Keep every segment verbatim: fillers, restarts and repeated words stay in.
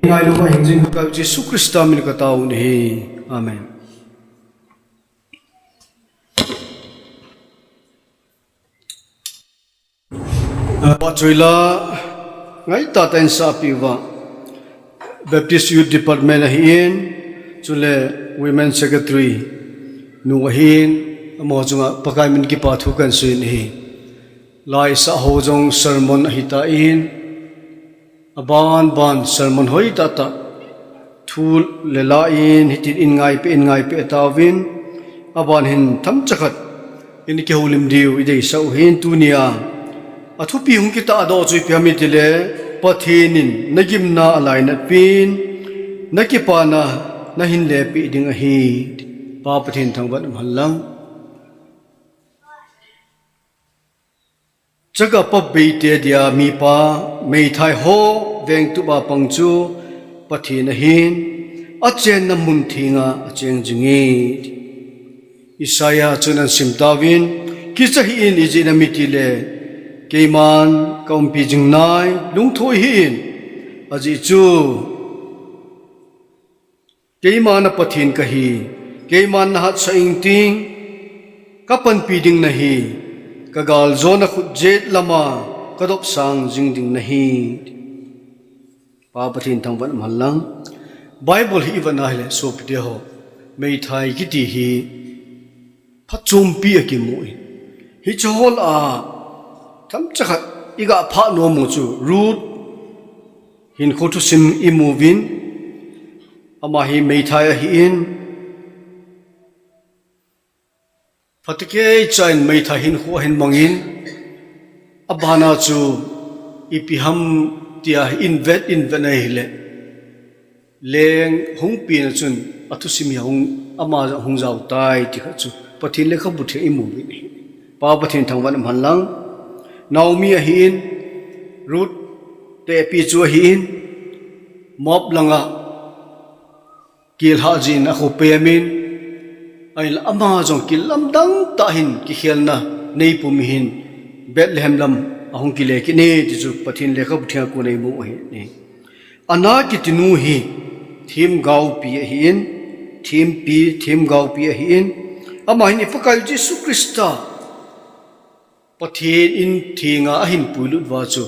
Ngailu ma hing jing ka Jesu Christa min ka tao ni. Amen. Pachuila ngai ta ta in sa piva Baptist Youth Department ahin, chule Women Secretary nu ahin, amaho chunga Pakai min kipa thu kan sui in ahi. Lai sa ho jong sermon ahi ta in, aban ban sermon hoi ta ta thu le la in hitin in ngai pe, in ngai pe ta vin, aban hin themcha khat in kihoulim diu i deisah u hin tunia a thupi hung kita a do chu ipi ham itile, Pathen in na gimna a lainat pin, na kipana na hin lepi ding ahi. Pa Pathen thangvah in um hen lang. Chaka pap beite dia mipa, meithai ho vengtup a pang chu Pathen ahin, a chenna mun thenga a cheng jing e. Isaiah chun ahin sim tauvin, kicha hih in, ijeh inem itile, keiman ka umpi jing nai, lungthoi hih in, ajeh chu, keima na Pathen kahi, keiman na hatsah ingting, ka panpi ding nahi, ka galjona khutjet lama ka dopsang jing ding nahi. Pa Pathen thangvah in um hen lang. Bible hi i vet na hile, sopite ho, meithai kiti hi phachompi a kimu in. Hiche ho lah a themcha khat i ga phah nom u chu Ruth hinkho thusim i mu uvin, ama hi meithai ahin, phatecha in meithai hinkho ahin mangin, abana chu ipi ham tia in vet, in vet na hile, leng hung pina chun a thusim hi hung, ama hung jao tai ti kha chu Pathen lekhabu theng i mu uvin ahi. Pa Pathen thangvah in um hen lang. Naomi ahin, Ruth tepi chu ahin, Moab langa kelhah jin a kho pem in, ahinla ama jong kilamdang tah hin kikhelna nei pum hin Bethlehem lam ahung kile kit e ti chu Pathen lekhabu theng a kon a i mu u ahi. Anna kiti nu hi themgaopi ahin, thempi, themgaopi ahin, ama hin i Pakai Jesu Christa Pathen in thenga ahin puilut uva chu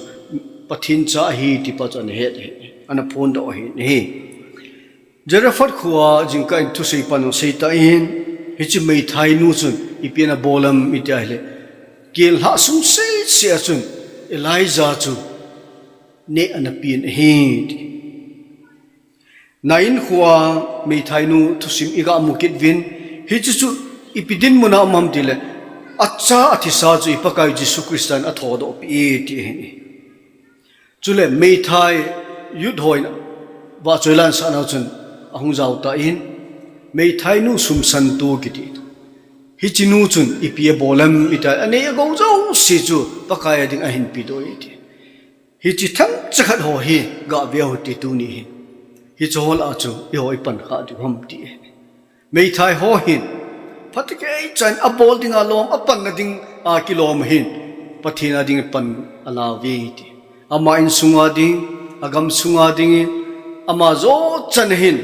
Pathen cha ahi ti pa chu ana het ahi, ana phondoh ahi. Zarephath khoa jingkah in thusei pan asei tan, hiche meithai nu chun ipi ana bol em iti ahile, kelhah sung sese a chun Elijah chu neh ana pen ahi ti. Nain khoa meithai nu thusim i ga mu kit uvin, hiche chu ipi dinmun a um ham tile, acha athisa chu i Pakai Jesu Christa in athodoh peh e ti ahi. Chule meithai youth ho in vahchoi lansah nau chun ahung jao tan, meithai nu sumsantu kiti. Hiche nu chun ipi abol em iti a, anei agou jouse chu Pakai a ding ahin pedoh e ti. Hiche themcha khat ho hi gah ve u hite tuni hin. Hiche ho lah a chu eiho i pan kha diu ham ti. Meithai ho hin phatecha in abol dinga lom, apanna dinga kilom hin Pathen a ding pan ala uve ti. Ama insunga ding, agam sunga dingin, ama jochan hin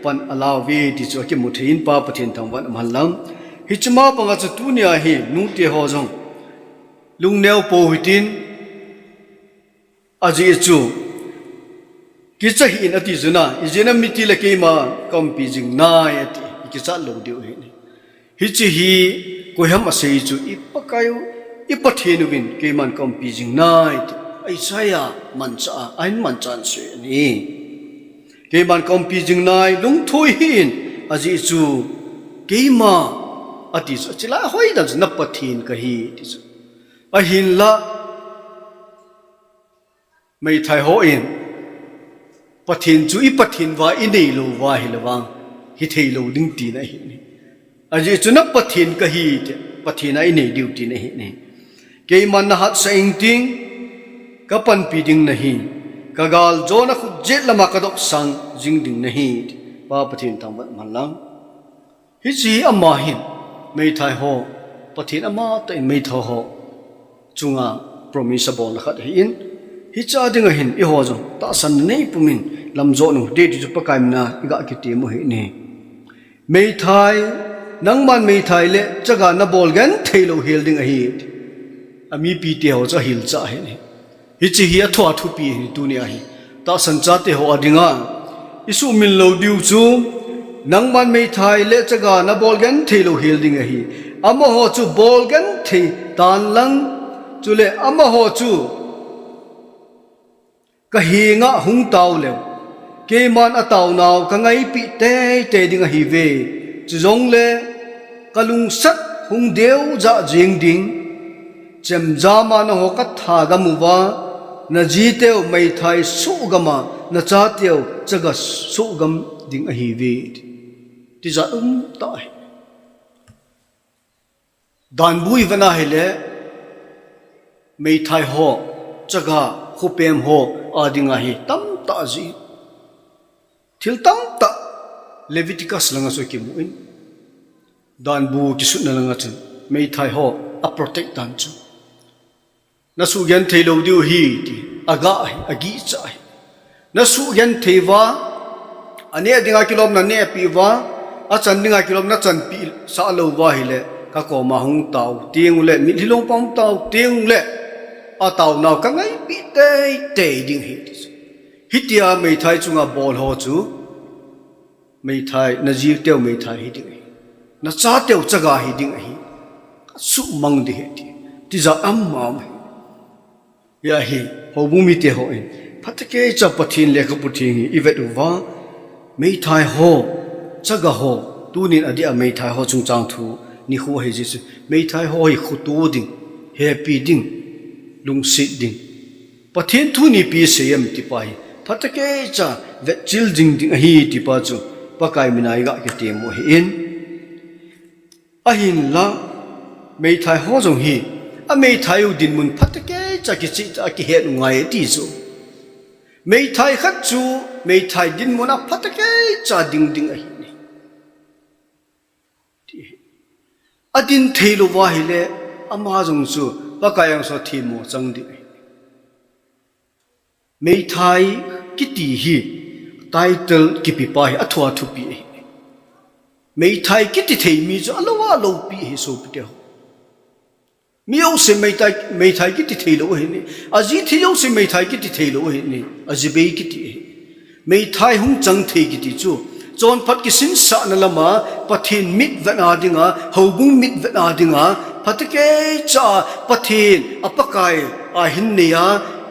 pan ala uve ti chu akimu thei in Pa Pathen thangvah in um hen lang. Hiche ma banga chu tunia hi nute ho jong lungneo pou hitin, ajeh chu, kicha hih in ati chu na, ijeh inem itile keima ka umpi jing nai ati, i kichat lou diu ahi. Hiche hi koiham asei chu, i Pakai u, i Pathen uvin keiman ka umpi jing nai ti, Isaiah manchah a, ahin manchah in asei ahi. Keiman ka umpi jing nai, lungthoi hih in, ajeh chu, keima ati chu, achilai hoidan chu na Pathen kahi ti chu. Ahinla, meithai hon, Pathen chu i Pathen uva i neilou uva ahile vang, hithei lou ding tina ahi. Ajeh chu na Pathen kahi ti, Pathen a i nei diu tina ahi. Keiman na hatsah ingting, ka panpi ding nahi, ka galjona khutjet lama ka dopsang jing ding nahi, ti. Pa Pathen thangvah in um hen lang. Hiche hi ama hin, meithai ho, Pathen amatah in meithai ho chunga promise abolna khat ahin, hiche a dinga hin eiho jong tahsanna nei pumin, Lamjot nung te ti chu Pakai mina iga kitem u hi ne. Meithai, nangman meithai le chaga nabol genthei lou hel ding ahi. Amipi teho chu ahilchah ahi ne. Hiche hi athu athupi hi tuni ahi. Tahsan chate ho adinga isuhmil lou diu chu, nangman meithai le chaga nabol genthei lou hel ding ahi. Amaho chu bol genthei tan lang, chule amaho chu kahenga hung tao leu, keiman ataonau kangaipi teitei ding ahiuve. Chujongle kalungset hung deuja jeng ding. Chemjama nangho kathagam uva, najiteu meithai sohgama, nachateu chaga sohgam ding ahiuve. Tijat umtah ahi. Danbu ivet a hile, meithai ho, chaga, khopem ho adinga hi tamtah jeh, thil tamtah Leviticus langa chu kimu in, Danbu kisutna langa chun meithai ho a protect dan chu. Nasuh genthei lou diu ahi ti, aga ahi, agihcha ahi. Nasuh genthei uva, aneh dinga kilom nanehpeh uva, achan dinga kilom nachanpeh sah lou uva ahile, kakoma hung tao tengule, mitlhi longpang hung tao tengule, ataonau kangaipi teitei ding ahi ti chu. Hitia meithai chunga bol ho chu, meithai, najiteu meithai hiding ahi. Nachateu chaga hiding ahi. Kasuhmang ding ahi ti. Tijat umum ahi. Hia hi, houbung mite hon phatah keicha Pathen lekhabu theng hi ivet uva, meithai ho, chaga ho, tunin adeh a meithai ho chungchang thu nikho ahi jeh chun, meithai ho hi khoto ding, hepi ding, lungset ding, Pathen thu nipi seiyem tipa hi phatah keicha vetchil jing ding ahi tipa chu Pakai mina iga kitem u ahin. Ahinla, meithai ho jong hi, ameithai u dinmun phatah keicha kichehtah a kihet u ngai ati chu. Meithai khat chu meithai dinmun a phatah keicha ding ding ahi ne. Adin thei lou uva ahile, ama jong chu Pakai angsunga themmo chang ding ahi. Meithai kiti hi title kipepa hi athu athupi ahi. Meithai kiti thei mi chu alou a loupi ahi sopite ho. Mi jouse meithai, meithai kiti thei lou ahi ne. Aji thei jouse meithai kiti thei lou ahi ne. Aji bei kiti ahi. Meithai hung chang thei kiti chu, chonphat kisinsahna lama Pathen mitvetna dinga, houbung mitvetna dinga, phatah keicha Pathen a Pakai a hin neiya,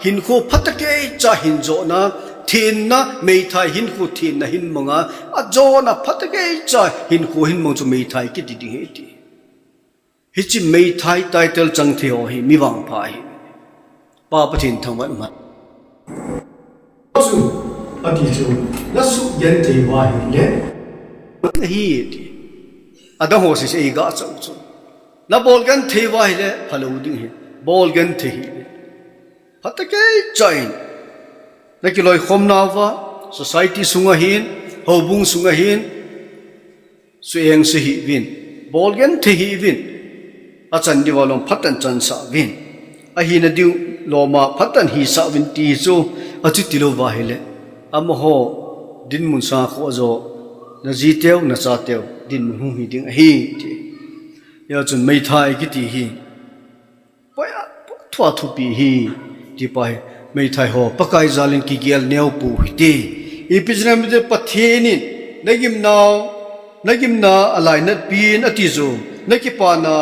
hinkho phatah keicha hin jona, thenna, meithai hinkho thenna hin manga, ajona phatah keicha hinkho hin mang chu meithai kiti ding ahi ti. Hiche meithai title chang thei ho hi mi vangpha ahi. Pa Pathen thangvah in umhen. Chu, ati chu, nasuh genthei uva ahile, ahi ti. Adang ho sese iga chah u chu. Nabol genthei uva ahile, phalou ding ahi. Bol genthei hih in. Phatah keicha in. Nakiloikhomna uva, society sunga hin, houbung sunga hin, suhengse hih uvin, bol genthei hih uvin, achan diuva lom phatah in chansah uvin, ahina diu loma phatah in hisah uvin ti chu, achuti lou uva ahile, amaho dinmun sanga khoh jo, najiteu, nachateu dinmun hung hi ding ahi ti. Hijeh chun meithai kiti hi Poi a, thu athupi ahi, tipa hi, meithai ho, Pakai jalin kigel neo pou hite. Ipi jeh ham itile Pathen in, nagimnau, nagimna alainatpi in ati chu, nakipana,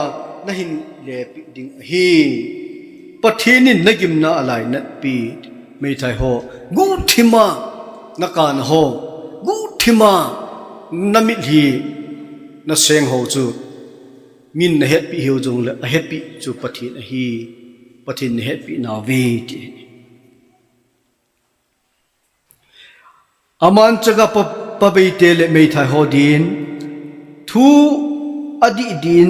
nahin lepeh ding ahi. Pathen in nagimna alainatpi, meithai ho, guhthima, nakana ho, guhthima, namitlhi, naseng ho chu, Min nahetpeh hiu jongle, ahetpeh chu Pathen ahi, Pathen nahetpeh nauve ti. Aman chaga pa, pabeite le meithai ho din, thu adih din,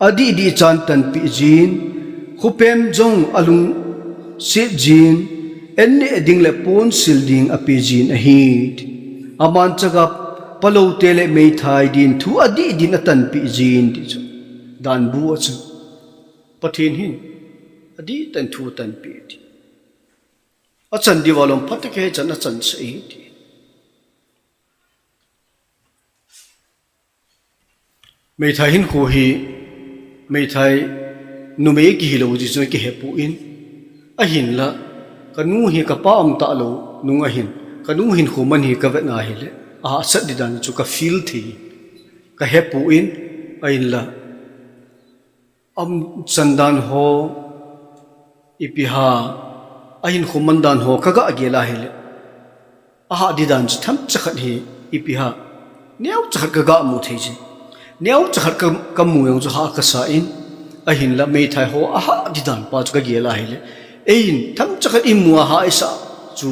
adih dih chan tanpeh jin, khopem jong alungset jin, an neh ding le ponsil ding apeh jin ahi. Aman chaga paloute le meithai din thu adih din atanpeh jin ti chu. Danbu a chu. Pathen hin adih tah in thu tanpeh ti. Achan diu alom phat kei chan achan sah e ti. Meithai hinkho hi, meithai numei kihi lou jeh chun kihe poi. Ahinla, kanu hi kapa um talou nung ahin, kanu hinkho man hi kavet na hile, ahahsat di dan chu ka feel thei, kahe poi, ahinla. Achan dan ho, ipi ham, ahinkho man dan ho kaga gel a hile, ahah di dan chu themcha khat hi, ipi ham, neocha khat kaga mu thei jin. Neocha khat ka, kamu jong chu hah kasa in, ahinla meithai ho ahah di dan pa chu kagel a hile, eiin themcha khat imu a hah isah chu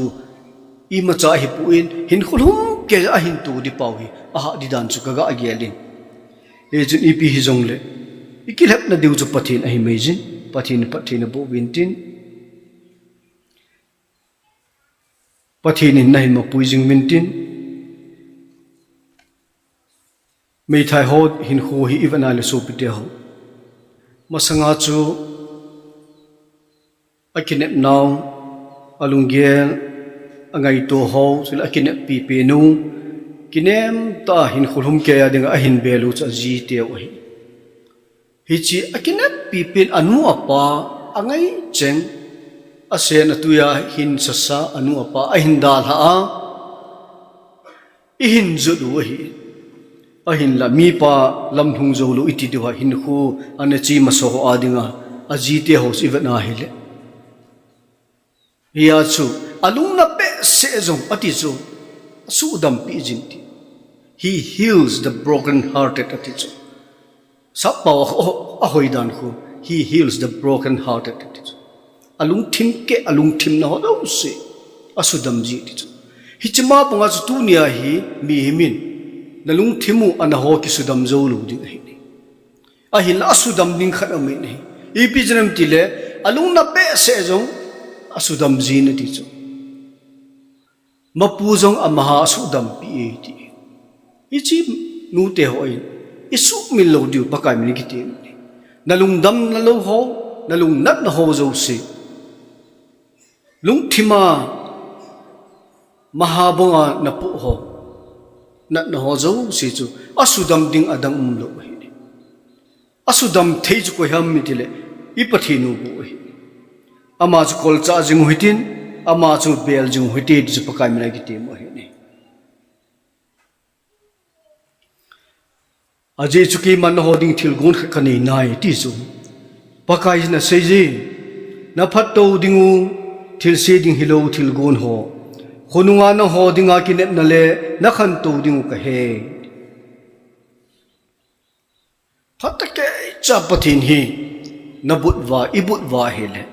imacha ahipoi, hinkho lhumkei a ahin to di pau hi ahah di dan chu kaga gel in. Hichun ipi hijongle, ikilhepna diu chu Pathen ahi mai jin, Pathen in phattheina boh uvin tin. Pathen in nahin mapui jing uvin tin. Meithai ho hinkho hi ivet na le sopite ho, masanga chu akinep nau, alunggel, angaito ho, chule akineppi penu, kinem tah a hinkho lhumkei a dinga ahin bel u chu ajiteu ahi. Hiche akineppi pen anu apa, angaicheng, asen atui a hin sasa anu apa ahin dalha a, ihin jot u ahi. Ahinla mipa lamlhung joulou iti diu ham, hinkho ana che masa ho a dinga ajite ho chu ivet na hile, hia chu alungna behseh jong ati chu asuhdampi jin ti. He heals the broken hearted ati chu. Sappao a, a, ahoi dan khu, He heals the broken hearted ati chu. Alungthim keh, alungthimna ho jouse asudam ji ti chu. Hiche ma banga chu tunia hi mihem in nalungthim u ana ho kisudam joulou ding ahi. Ahinla asudam ding khat aum in ahi. Ipi jeh ham itile, alungna behseh jong asudam jin ati chu. Mapu jong amaha asuhdampi e ti. Hiche nute ho in isuhmil lou diu Pakai min in kitem e. Nalungdamna lou ho, nalungnatna ho jouse, lungthima maha banga napoh ho, natna ho jouse chu asudam ding adang umlou ahi. Asudam thei chu koi ham itile, i Pathen u bou ahi. Ama chu kolchah jing u hitin, ama chu bel jing u hite ti chu Pakai min a kitem u ahi. Ajeh chu keiman naho ding thilgon khat kanei nai ti chu Pakai in asei jin, naphattou ding u, thilse ding hilou thilgon ho, khonunga naho dinga kinepna le nakhantou ding u kahe. Phatah keicha Pathen hi nabut uva, ibut uva ahile,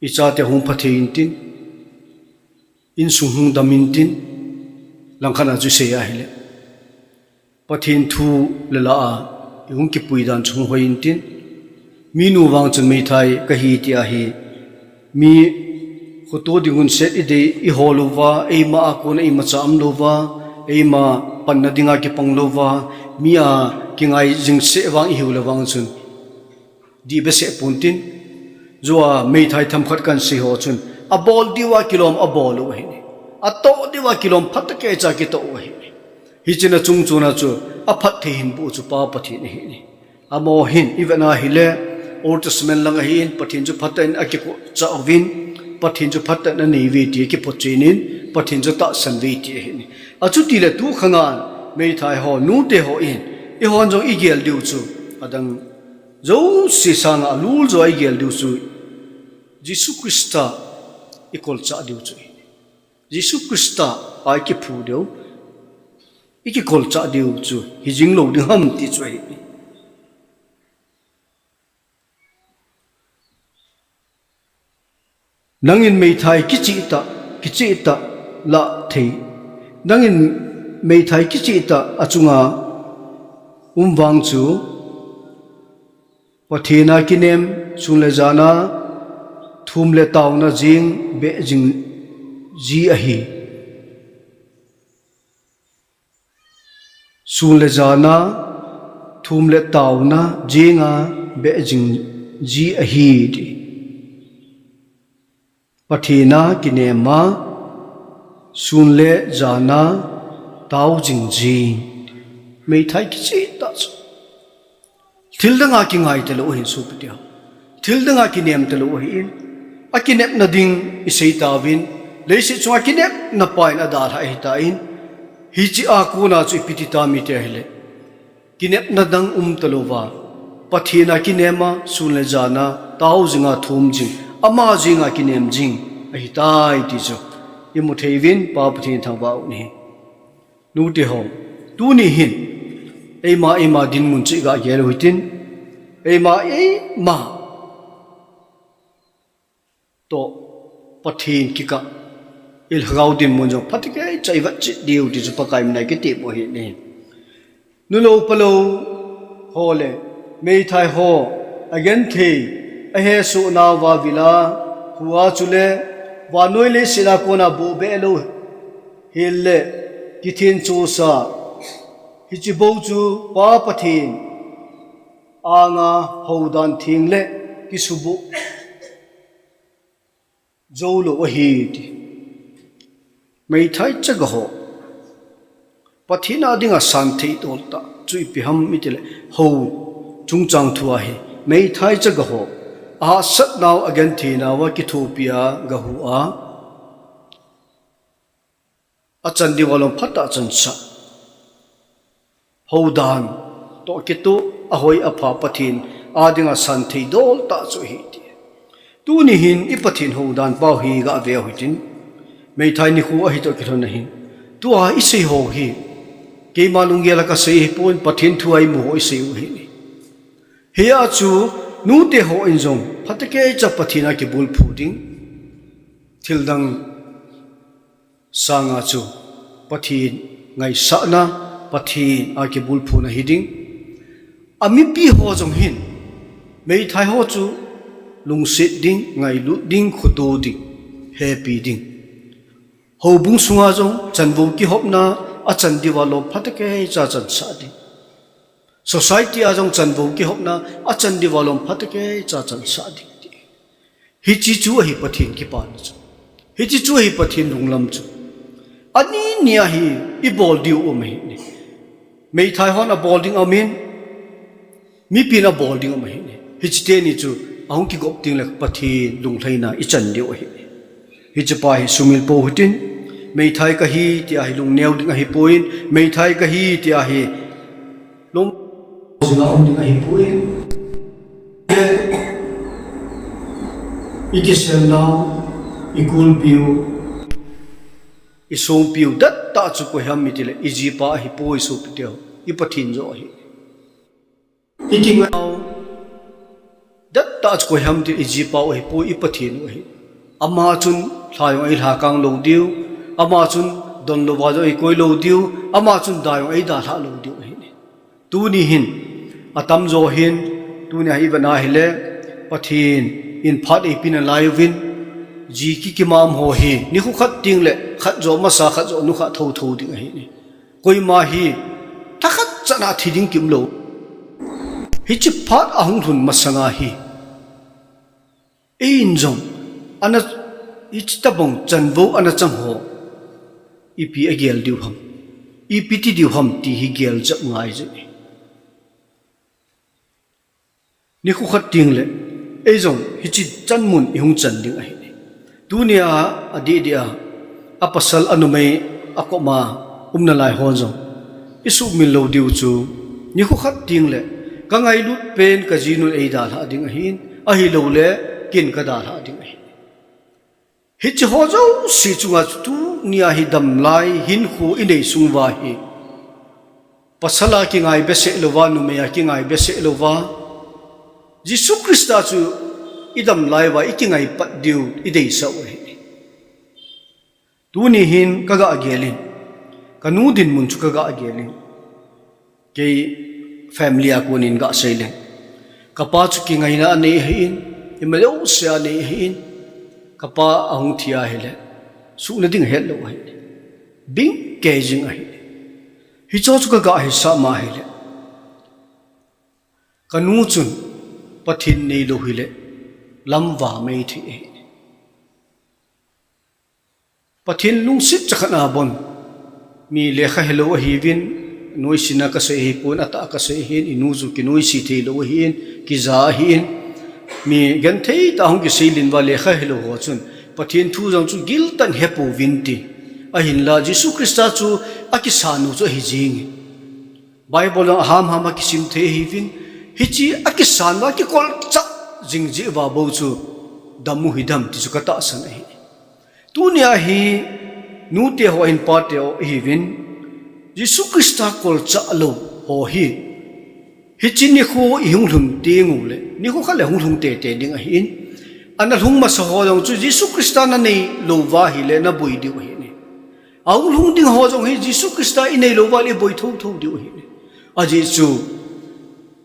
ichate hung phatthei intin, insung hung dam intin, langkhat a chu sei ahile, Pathen thu le la a ihung kipui dan chu hung hoi intin, minu vang chun meithai kahi ti ahi, mi khoto dingun set idei ihol uva, eima a kona imacha umlouva, eima panna dinga kipang louva, mi a kingai jing seh vang ihiu le vang chun, dih behseh pontin, jua meithai themkhat kansei ho chun, abol diuva kilom abol u ahi. Atoh diuva kilom phatah keicha kitoh u ahi. Hichea chungchona chu aphatthei hin boh chu Pa Pathen ahi. Amaho hin ivet na hile, Old Testament lang ahin, Pathen chu phatah in akikolchah uvin, Pathen chu phatah in anei uve ti akiphotchen in, Pathen chu tahsan uve ti ahi. Achutile tukhanga meithai ho, nute ho in, eihon jong igel diu chu, adang jouse sanga alul jo a igel diu chu, Jesu Christa ikolchah diu chu ahi. Jesu Christa a ikiphu diu, ikikolchah diu chu hijing lou ding ham ti chu ahi. Nangin meithai kichehtah, kichehtah lah thei. Nangin meithai kichehtah achunga um vang chu, Pathen a kinem, sun le jana thum le taona jeng beh jing ji ahi. Sun le jana thum le taona jenga beh jing ji ahi ti. Pathen a kinem a, sun le jan a tao jing jing. Meithai kicheh tah chu. Thil dang a kingai talou ahin sopi teho. Thil dang a kinem talou ahin. Akinepna ding isei tauvin. Leiset chunga kinepna pa in adalhah ahitan. Hiche a kona chu ipi ti tam iti ahile. Kinepna dang um talouva, Pathen a kinem a, sun le jan a tao jing a thum jing, ama jeng a kinem jing ahitai ti chu imu thei uvin, Pa Pathen thangvah u ahi. Nuteho, tuni hin eima eima dinmun chu iga gel u hitin, eima eima toh Pathen kikah ilhagao dinmun jong phatecha ivetchet diu ti chu Pakai mina kitep u ahi. Nulou palou ho le meithai ho, agenthei, ahesoh nauva vil a, khu a chule vannoi leiset a kona bohbeh lou hel le kithenchosa, hiche bou chu Pa Pathen anga houdan theng le kisuboh joulou ahi ti. Meithai chaga ho, Pathen a dinga santhei dol tah chu ipi ham itile, hou chungchang thu ahi. Meithai chaga ho, ahahsat nau, agenthei nauva kithopi a gahu a, achan diuva lom phatah chansah, houdan toh kitoh, ahoi apha Pathen a dinga santhei dol tah chu ahi ti. Tuni hin i Pathen houdan pau hi gave u hitin, meithai nikho ahi toh kilhon ahin. Tua isei ho hi keima lunggel a kasei ahipon, Pathen thu a imu ho isei u ahi. Hia chu nute hon jong phatecha Pathen a kibulphu ding, thil dang sanga chu Pathen ngaisahna, Pathen a kibulphuna hiding. Amipi ho jong hin, meithai ho chu lungset ding, ngailut ding, khoto ding, hepi ding. Houbung sunga jong chanvou kihopna, achan diuva lom phatecha chansah ding. Society a jong chanvou kihopna, achan diuva lom phatecha chansah ding ti. Hiche chu ahi Pathen kipana chu. Hiche chu ahi Pathen lunglam chu. Ani nia hi ibol diu um ahi. Meithai hon abol ding amin, mipin abol ding um ahi. Hiche teni chu ahung kigop ding le Pathen lunglhaina ichan diu ahi. Hiche pa hi sumil pou hitin, meithai kahi tia hi lungneo ding ahipon, meithai kahi tia hi lung jing a um ding ahipon. Ikisel nau, ikulpiu, isongpiu dettah chu koi ham itile, ijipa ahipoi sopiteho, i Pathen joh ahi. Ikingai nau dettah chu koi ham itile, ijipa u ahipoi, i Pathen u ahi. Ama chun lha jong eilhakang lou diu, ama chun donlouva jong eikoi lou diu, ama chun da jong eidalhah lou diu ahi. Tuni hin, atamjo hin, tuni a hi ivet a hile, Pathen in phat eipe nalai uvin, ji kikimam ho hi nikho khat tengle khat joh masa, khat joh nukhah thotho ding ahi. Koima hi thakhat chan a thi ding kium lou. Hiche phat ahung lhun masanga hi, eiin jong, ana, hiche tobang chanvou ana chang ho, ipi agel diu ham, ipi ti diu ham ti hi gel jep ngai jeh. Nikho khat tengle eijong hiche chanmun ihung chan ding ahi. Tunia adeh deh a, apasal anumei akoma um nalai hon jong isuhmil lou diu chu, nikho khat tengle kangailut pen kajinun eidalhah ding ahin, ahiloule ken kadalhah ding ahi. Hiche ho jouse chunga chu tunia hi damlai hinkho inei sung uva hi, pasal a kingai behseh louva, numei a kingai behseh louva, Jesu Christa chu idamlai uva ikingai pat diu ideisah u ahi. Tuni hin kagah gelin, kanu dinmun chu kagah gelin, kei family a konin gah seile, kapa chu kingaina anei ahin, ima jouse anei ahin, kapa ahung thi ahile, suhna ding ahet lou ahi, bing kei jing ahi. Hicheho chu kagah hisah ma ahile, kanu chun Pathen neilou hile, lamva mei thei ahi. Pathen lungset chakhat a bon. Mi lekha helou ahiuvin, noisena kasei ahipon, atah kasei ahin, inu chu kinoise theilou ahin, kija ahin. Mi genthei tah a hung kiseilen uva lekha helou ho chun, Pathen thu jong chu giltah in hepouvin ti. Ahinla, Jesu Christa chu akisan u chu ahi jing e. Bible jong aham ham a kisim thei ahiuvin, hiche akisan uva kikolchah jing jeh uva bou chu, dam u hidem ti chu katahsan ahi. Tunia hi nute ho ahin pate ho ihiuvin, Jesu Christa kolchah lou ho hi, hiche nikho ihung lhun teng uleh, nikho khat le hung lhung tete ding ahin. Ana lhung masa ho jong chu Jesu Christa naneilou uva ahileh naboi diu ahi. Ahung lhung ding ho jong hi Jesu Christa ineilou uva leh iboi thotho diu ahi. Ajeh chu,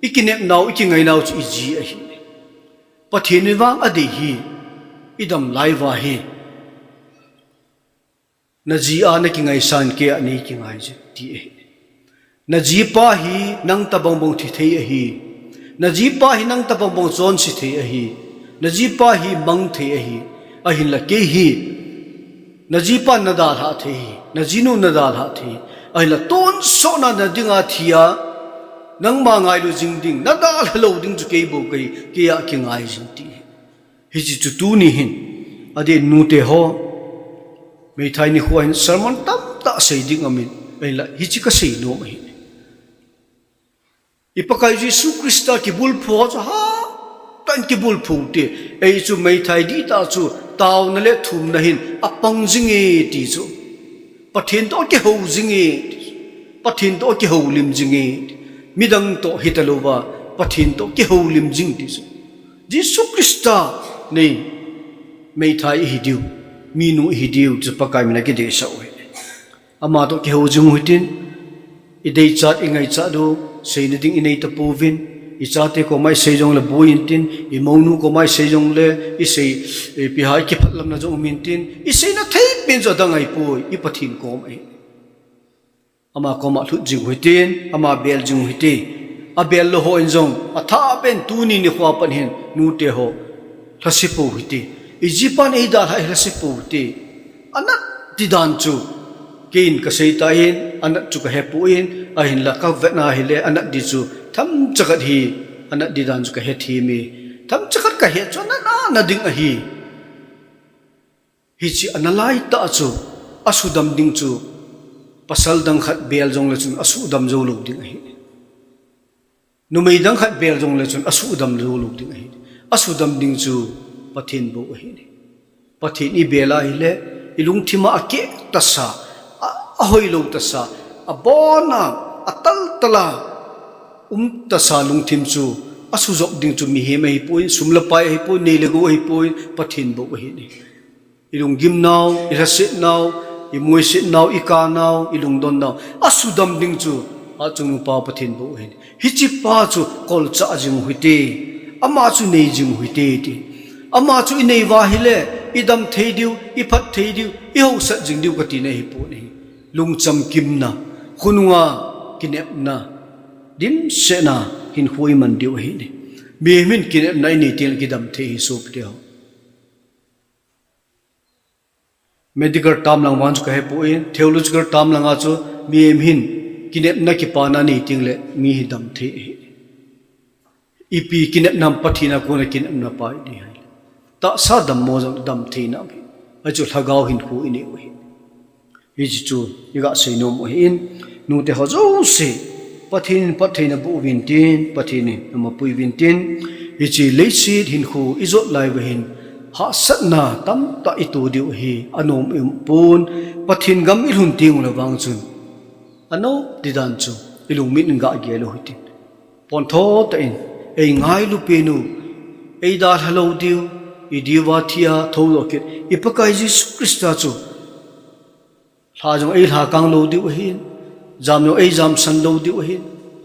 ikinepnau, ikingainau chu iji ahi. Pathen in vang adei hi, idam lai uva hi. Naji a nakingaisan, kei a neikingai jing ti ahi. Najipa hi nang tobang bang thi thei ahi. Najipa hi nang tobang bang chonse thei ahi. Najipa hi mang thei ahi. Ahinla kei hi, najipa nadalhah thei ahi. Najinu nadalhah thei ahi. Ahinla tonsot na nading a thi a, nangma ngailu jing ding, nadalha lou ding chu kei bou kahi, kei a kingai jing ti ahi. Hiche chu tuni hin, adeh nute ho, meithai nikho hin sermon tamtah sei ding aumin, ahinla hiche kasei nom ahi. I Pakai Jesu Christa kibulphu ho chu hatah in kibulphu te, ei chu meithai dihtah chu taona le thumna hin apang jing e ti chu. Pathen toh kihou jing e, Pathen toh kihoulim jing e, midang toh hitalouva, Pathen toh kihoulim jing ti chu. Jesu Christa nei meithai ihi diu, minu ihi diu chu Pakai mina kideisah u ahi. Ama toh kihou jing u hitin, ideichat, ingaichat u, seina ding inei tapouvin, ichate koma isei jongle boi intin, imounu koma isei jongle, isei, eh, ipi ham ikiphatlamna jong um intin, iseina thei pen chu adang ahipoi, i Pathen kom ahi. Ama koma lhut jing u hitin, ama bel jing u hite. Abel lou hon jong, athah pen tuni nikho a pat hin, nute ho, lhase pou hite. Ijipan eidalhah hi lhase pou hite. Anat di dan chu, keiin kasei tan, anat chu kahepon, ahinla kavetna ahile, anat di chu, themcha khat hi, anat di dan chu kahethem e. Themcha khat kahet chu, anat na ding ahi. Hiche ana laitah chu, asudam ding chu, pasal dang khat bel jongle chun asudam jou lou ding ahi. Numei dang khat bel jongle chun asudam jou lou ding ahi. Asudam ding chu Pathen bou ahi. Pathen ibel ahile, ilungthim a akeh tasa, a, ahoilou tasa, abon a, atal tal a, um tasa lungthim chu, asujop ding chu mihem ahipoi, sum le pai ahipoi, nei le gou ahipoi, Pathen bou ahi. Ilunggimnau, ilhasetnau, imoisetnau, ikanau, ilungdonnau. Asudam ding chu, achung nupa Pathen bou ahi. Hichepa chu kolchah jing u hite. Ama chu nei jing u hite ti. Ama chu inei uva ahile, idam thei diu, iphat thei diu, ihaosat jing diu kati na ahipoi. Lungcham kimna, khonunga kinepna, dimsetna, hinkho iman diu ahi. Mihem in kinepna inei tengle kidam thei ahi sopite ho. Medical term lang vang chu kahepoi, theological term langa chu mihem hin kinepna kipana nei tengle mi hi dam thei ahi. Ipi kinepna ham, Pathen a kona kinepna pa idi ahile. Tahsa dammo jong dam theina ahi. Achu lhagao hinkho inei u ahi. Hiche chu iga seinom u ahin, nute ho jouse, Pathen in phattheina boh uvin tin, Pathen in amapui uvin tin, hiche leiset hinkho ijot lai uva hin, hahsatna tamtah ito diu ahi, anom um pon, Pathen gam ilhun teng uleh vang chun, anop di dan chu, ilungmin in gah gel u hitin. Pontho tah in, eingailu pen u, eidalha lou diu, idiuva thia thoudoh kit, i Pakai Jesu Christa chu, lha jong eilha kang lou diu ahin, jam jong eijamsan lou diu ahin,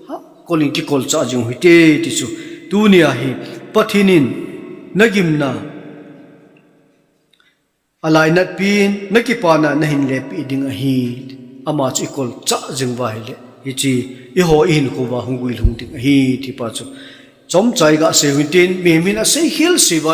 ha, kol in kikolchah jing u hite ti chu, tunia hi, Pathen in nagimna alainat pen, nakipana nahin lepeh ding ahi, ama chu ikolchah jing uva ahile, hiche, eiho ihinkho uva hung guilhung ding ahi, tipa chu, chomcha iga sei u hitin, mihem in asei khel sei val